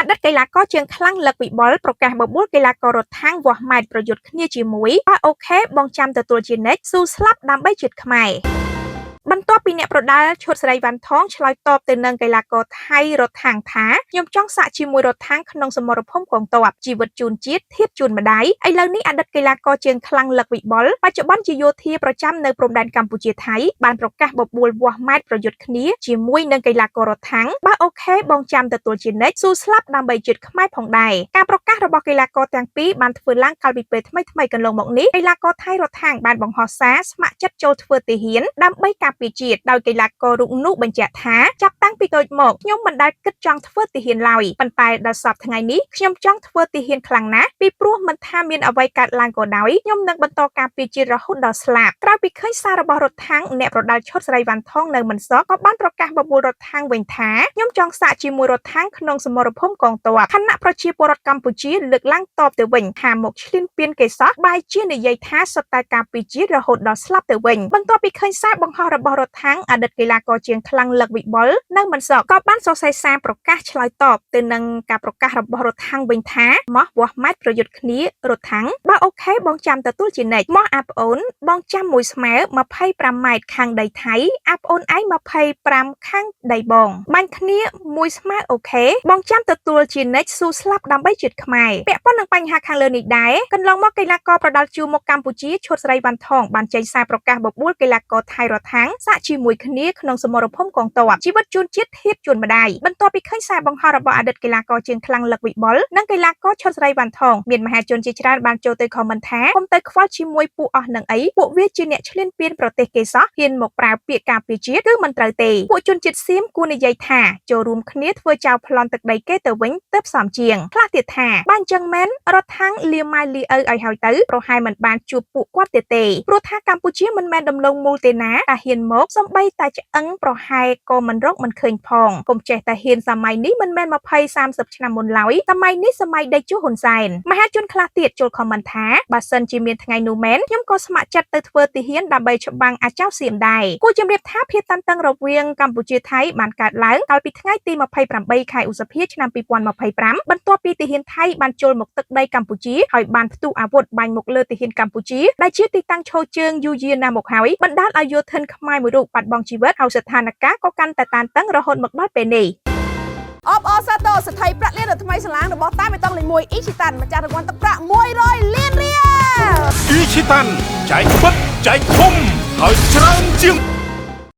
អតីតកីឡាករជើងខ្លាំងលឹកវិបុលប្រកាសបបួលកីឡាកររត់ថាងវាស់ម៉ែត្រប្រយុទ្ធគ្នាជាមួយបើ OK បងចាំទទួលជានិច្ចស៊ូស្លាប់ដើម្បីជាតិខ្មែរបន្ទាប់ពីអ្នកប្រដាល់ឈុតសេរីវ៉ាន់ថងឆ្លើយតបទៅនឹងកីឡាករថៃរត់ថាងថាខ្ញុំចង់សាក់ជាមួយរត់ថាងក្នុងសមរភូមិកងទ័ពជីវិតជូនជាតិធៀបជូនម្ដាយឥឡូវនេះអតីតកីឡាករជើងខ្លាំងលឹកវិបុលបច្ចុប្បន្នជាយោធាប្រចាំនៅព្រំដែនកម្ពុជាថៃបានប្រកាសបបួលវាស់ម៉ែត្រប្រយុទ្ធគ្នាជាមួយនឹងកីឡាកររត់ថាងបើ OK បងចាំទទួលជានិច្ចស៊ូស្លាប់ដើម្បីជាតិខ្មែរផងដែរការប្រកាសរបស់កីឡាករទាំងពីរបានធ្វើឡើងកាលពីពេលថ្មីៗកន្លងមកនេះកីឡាករថៃរត់ថាងបានបង្ហោះសារស្ម័គ្រចិត្តចូលធ្វើទាហានដើម្បីការពារជាតិដោយកីឡាកររូបនោះបញ្ជាក់ថាចាប់តាំងពីតូចមកខ្ញុំមិនដែលគិតចង់ធ្វើទាហានឡើយប៉ុន្តែដល់សប្តាហ៍ថ្ងៃនេះខ្ញុំចង់ធ្វើទាហានខ្លាំងណាស់ពីព្រោះមិនថាមានអ្វីកើតឡើងក៏ដោយខ្ញុំនឹងបន្តការពារជាតិរហូតដល់ស្លាប់ក្រោយពីឃើញសាររបស់រត់ថាងអ្នកប្រដាល់ឈុតសេរីវ៉ាន់ថងនៅមិនសក៏បានប្រកាសបបួលរត់ថាងវិញថាខ្ញុំចង់សាកជាមួយរត់ថាងក្នុងសមរភូមិកងទ័ពខណៈប្រជាពលរដ្ឋកម្ពុជាលើកឡើងតបទៅវិញថាមកឈ្លានពានគេសោះបែរជានិយាយថាសុទ្ធតែការពារជាតិរហូតដល់ស្លាប់ទៅវិញបន្ទាប់ពីឃើញសារបង្ហោះរបស់រត់ថាងអតីតកីឡាករជាងខ្លាំងលឹកវិបុលនៅមិនសក៏បានសរសេរសារប្រកាសឆ្លើយតបទៅនឹងការប្រកាសរបស់រត់ថាងវិញថាមកវាស់ម៉ែត្រប្រយុទ្ធគ្នារត់ថាងបើ OK បងចាំទទួលជានិច្ចមកអាប្អូនបងចាំមួយស្មើ25ម៉ែត្រខាងដីថៃអាប្អូនឯង25ខាងដីបងបាញ់គ្នាមួយស្មើ OK បងចាំទទួលជានិច្ចស៊ូស្លាប់ដើម្បីជាតិខ្មែរពាក់ព័ន្ធនឹងបញ្ហាខាងលើនេះដែរកន្លងមកកីឡាករប្រដាល់ជួរមុខកម្ពុជាឈុតសេរីវ៉ាន់ថងបានចេញសារប្រកាសបបួលកីឡាករថៃរថាងសាក់ជាមួយគ្នាក្នុងសមរភូមិកងទ័ពជីវិតជូនជាតិធៀបជូនម្ដាយបន្ទាប់ពីឃើញសារបង្ហោះរបស់អតីតកីឡាករជើងខ្លាំងលឹកវិបុលនិងកីឡាករឈុតសេរីវ៉ាន់ថងមានមហាជនជាច្រើនបានចូលទៅ comment ថាកុំទៅខ្វល់ជាមួយពួកអស់នឹងអីពួកវាជាអ្នកឈ្លានពានប្រទេសគេសោះហ៊ានមកប្រើពាក្យការពារជាតិគឺមិនត្រូវទេពួកជនជាតិសៀមគួរនិយាយថាចូលរួមគ្នាធ្វើចៅប្លន់ទឹកដីគេទៅវិញទើបសមជាងខ្លះទៀតថាបើអញ្ចឹងមែនរដ្ឋាំងលាម៉ែលាឪឲ្យហើយទៅប្រហែលមិនបានជួបពួកគាត់ទៀតទេព្រោះថាកម្ពុជាមិនមែនដំឡូងមូលទេណាតែហ៊ានមកសំបីតែឆ្អឹងប្រហែលក៏មិនរកមិនឃើញផងកុំចេះតែហ៊ានសម័យនេះមិនមែន20 30ឆ្នាំមុនឡើយសម័យនេះសម័យដេជោហ៊ុនសែនមហាជនខ្លះទៀតចូល comment ថាបើសិនជាមានថ្ងៃនោះមែនខ្ញុំក៏ស្ម័គ្រចិត្តទៅធ្វើទាហានដើម្បីច្បាំងអាចៅសៀមដែរគួរជម្រាបថាភាពតានតឹងរវាងកម្ពុជាថៃបានកើតឡើងកាលពីថ្ងៃទី28ខែឧសភាឆ្នាំ2025បន្ទាប់ពីទាហានថៃបានចូលមកទឹកដីកម្ពុជាហើយបានផ្ទុះអាវុធបាញ់មកលើទាហានកម្ពុជាដែលជាទីតាំងឈរជើងយូរយារណាស់មកហើយបណ្ដាលឲ្យយោធិនខ្មែរមួយរូបបាត់បង់ជីវិតហើយស្ថានភាពក៏កាន់តែតានតឹងរហូតមកដល់ពេលនេះ អបអរសាទរសេដ្ឋីប្រាក់លានដ៏ថ្មីស្រឡាងរបស់តាមបេតុងលេខ1អ៊ីឈីតាន់ម្ចាស់រង្វាន់ទឹកប្រាក់100លានរៀល អ៊ីឈីតាន់ចែកពិតចែកធំហើយច្រើនជាង